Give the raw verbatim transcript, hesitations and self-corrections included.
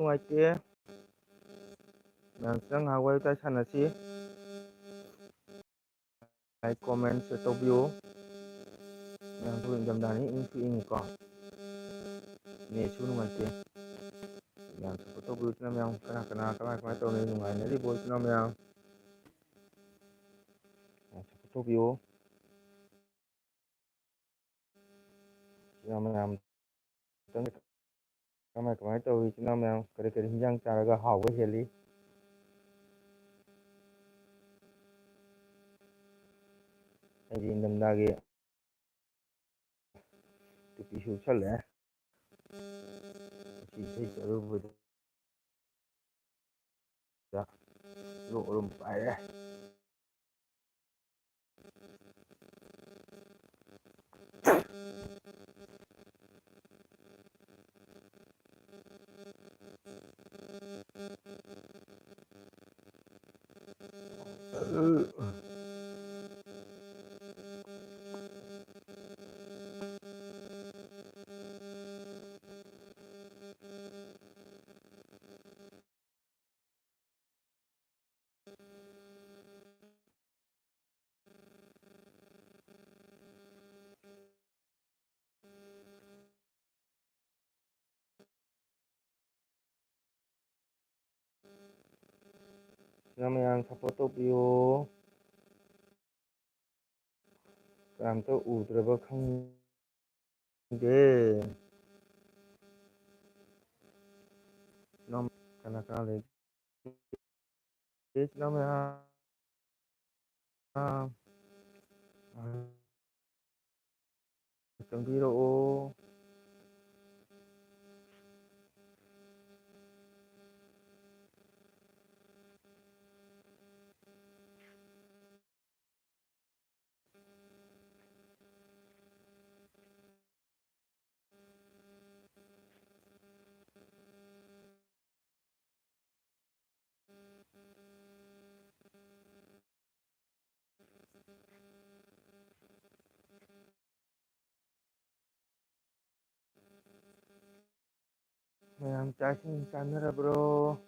ꯅꯨꯡꯉꯥꯏꯇꯦ꯫ ꯃꯌꯥꯝꯁꯤꯅ ꯉꯥꯏꯍꯥꯛ ꯋꯥꯔꯤ ꯋꯥꯇꯥꯏ ꯁꯥꯟꯅꯁꯤ꯫ ꯂꯥꯏꯛ, ꯀꯣꯃꯦꯟꯁꯨ ꯇꯧꯕꯤꯌꯨ꯫ ꯃꯌꯥꯝꯁꯨ ꯏꯪꯊꯝꯊꯥꯅꯤ, ꯏꯪꯁꯨ ꯏꯪꯉꯤꯀꯣ꯫ ꯅꯦꯠꯁꯨ ꯅꯨꯡꯉꯥꯏꯇꯦ꯫ ꯃꯌꯥꯝ ꯁꯞꯄꯣꯔꯠ ꯇꯧꯕꯤꯌꯨ꯫ ꯏꯆꯤꯟ ꯏꯅꯥꯎ ꯃꯌꯥꯝ ꯀꯅꯥ ꯀꯅꯥ ꯀꯃꯥꯏ ꯀꯃꯥꯏ ꯇꯧꯔꯤ? ꯅꯨꯡꯉꯥꯏꯅꯔꯤꯕꯣ ꯏꯆꯤꯟ ꯏꯅꯥꯎ ꯃꯌꯥꯝ? ꯃꯌꯥꯝ ꯁꯞꯄꯣꯔꯠ ꯇꯧꯕꯤꯌꯨ꯫ ꯏꯆꯤꯟ ꯏꯅꯥꯎ ꯃꯌꯥꯝ ꯈꯤꯇꯪ ꯀꯃꯥꯏ ꯀꯃꯥꯏ ꯇꯧꯔꯤ? ꯏꯆꯤꯟ ꯏꯅꯥꯎ ꯃꯌꯥꯝ ꯀꯔꯤ ꯀꯔꯤ ꯍꯤꯟꯖꯥꯡ ꯆꯥꯔꯒ ꯍꯥꯎꯕ ꯍꯦꯜꯂꯤ? ꯑꯩꯗꯤ ꯏꯪꯊꯝꯊꯥꯒꯤ ꯇꯨꯄꯤꯁꯨ ꯎꯞꯁꯜꯂꯦ꯫ ꯉꯁꯤ ꯏꯁꯩ ꯆꯠꯂꯨꯕꯗ ꯂꯣꯛ ꯑꯗꯨꯝ ꯄꯥꯏꯔꯦ꯫ ꯅꯪ ꯃꯌꯥꯝ ꯁꯞꯄꯣꯔꯠ ꯇꯧꯕꯤꯌꯨ꯫ ꯀꯅꯥꯝꯇ ꯎꯗ꯭ꯔꯕ ꯈꯪꯗꯦ꯫ ꯅꯪ ꯀꯅꯥ ꯀꯅꯥ ꯂꯩꯒꯦ? ꯏꯆꯤꯟ ꯏꯅꯥꯎ ꯃꯌꯥꯝ꯫ ꯆꯪꯕꯤꯔꯛꯑꯣ꯫ ꯃꯌꯥꯝ ꯆꯥꯛ ꯏꯁꯤꯡ ꯆꯥꯅꯔꯕ꯭ꯔꯣ?